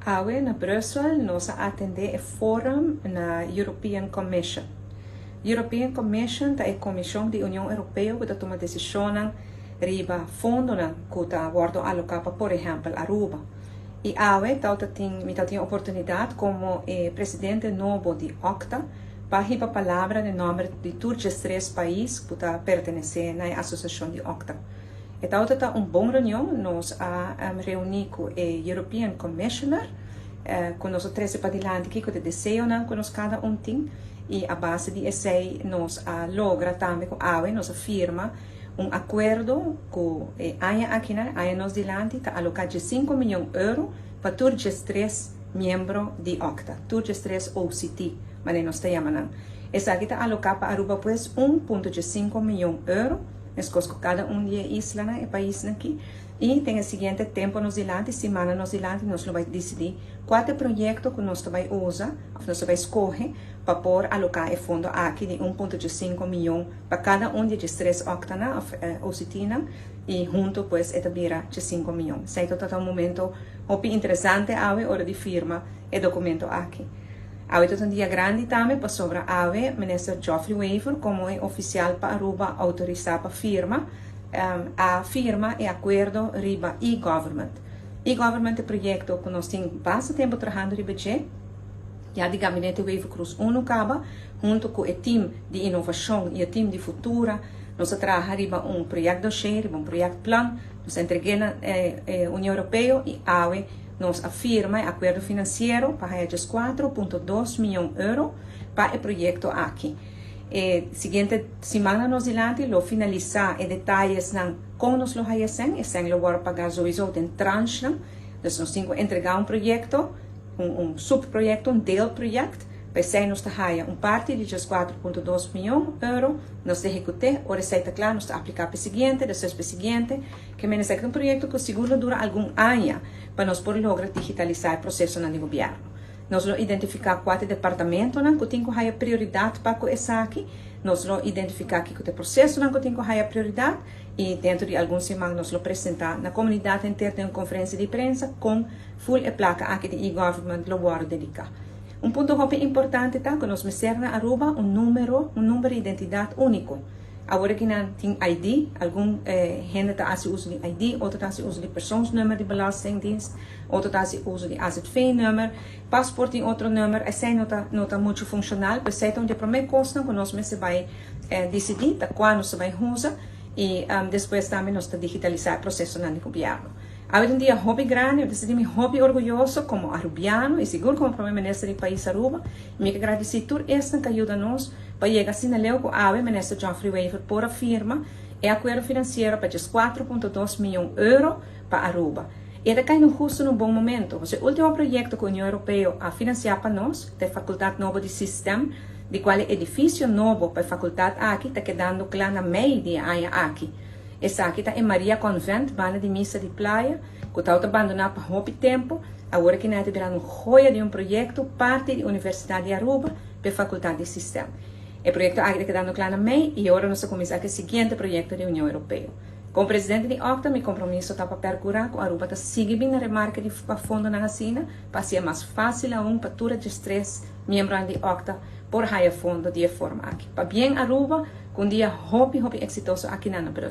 Awe na Brussel nos a atende e forum na European Commission. European Commission ta e comision di Union Europeo cu ta tuma decisionnan riba fondonan cu ta wordo aloca pa, por ehempel, Aruba. Y awe mi tin oportunidad como presidente nobo di OCTA pa hiba palabra na nomber di tur 13 pais cu ta pertenece na asociacion di OCTA. E tabata un bon reunion. Nos a reuni cu e European Commissioner, cu nos a trece padilanti kico ta e deseonan cu nos cada un tin, y a base di esey nos a logra tambe cu awe nos a firma un acuerdo cu e aña aki, na aña nos dilanti, ta aloca 5 miyon euro pa tur 13 miembro di OCTA, tur 13 OCT, manera nos ta yama nan. Esaki ta aloca pa Aruba pues 1.5 miyon euro, mescos cu cada un di e isla y pais aki. Y den e siguiente tempo nos dilanti, siman nos dilanti, nos lo bay dicidi cua proyecto cu nos bay usa, of nos bay scoge, pa por aloca e fondo aki di 1.5 miyon pa cada un di e 13 OCTA, of OCT, y hunto pues e ta bira 5 miyon. Esey ta un momento hopi interesante awe, ora di firma e documento aki. Awe ta un dia grandi tambe pasobra awe minister Geoffrey Wever, como e oficial pa Aruba autorisa pa firma, a firma e acuerdo riba e-government. E-government ta e proyecto cu nos tin bastante tempo trahando riba dje, ya di gabinete Wever Croes 1 caba, hunto cu e team di inovacion y e team di Futura, nos a traha riba un proyecto dossier, un proyecto plan, nos a entrega na Union Europeo y awe nos a firma e acuerdo financiero pa 4.2 miyon euro pa e proyecto aki. E siguiente siman nos dilanti lo finalisa e detayenan con nos lo haya e cen, lo wordo paga sowieso den tranche, dus nos tin cu entrega un proyecto, un subproyecto, un deelproject, pa esey nos haya un parti di 4.2 miyon euro, nos ta ehecuta, ora esey ta cla, nos ta aplica pa e siguiente, despues pa e siguiente, kiermen ta un proyecto cu sigur lo dura algun aña pa nos por logra digitalisa e proceso na gobierno. Nos lo identifica cua departamento cu tin cu haya prioridad pa esaki, nos lo identifica cua proceso cu tin cu haya prioridad y dentro di algun siman nos lo presenta na comunidad entero den un conferencia di prensa con full e placa aki di e-government lo wordo dedica. Un punto hopi importante ta cu nos mester na Aruba un numero di identidad unico. Awor cu nan tin ID, algun hende ta haci uso di ID, otro ta haci uso di persoonsnummer di Belastingdienst, otro ta haci uso di AZV-nummer, paspoort tin otro nummer, esey no ta mucho funcional, pesey ta un di e prome cos cu nos mester bay dicidi, ta cua nos bay usa, y despues tambe nos ta digitalisa e proceso na gobierno. Awe un dia hopi grandi, mi ta sinti mi hopi orguyoso como arubiano y sigur como prome minister di pais Aruba. Mi kier gradici tur esnan cu a yuda nos pa yega asina leu cu awe minister Geoffrey Wever por a firma e acuerdo financiero pa 4.2 miyon euro pa Aruba. Y ta cay husto na un bon momento. E ultimo proyecto cu Union Europeo a financia pa nos, e Facultad Nobo di Sistema, di cual edificio nobo pa e facultad aki ta kedando cla na mei di aña aki. Esaki ta na Maria Convent, banda di misa di Playa, cu ta abandona pa hopi tempo, awor cu nan ta birando un joya di un proyecto, parti di Universidad di Aruba, pa e Facultad di Sistema. E proyecto aki ta kedando cla na mei y awor nos ta cuminsa cu e siguiente proyecto di Union Europeo. Como presidente di OCTA, mi compromiso ta pa percura cu Aruba ta sigui bin na remarke di fondo nan asina, pa asina mas facil aun pa tur 13 miembro di OCTA por haya fondo di e forma aki. Pabien, Aruba, cu un dia hopi hopi exitoso aki na Brussel.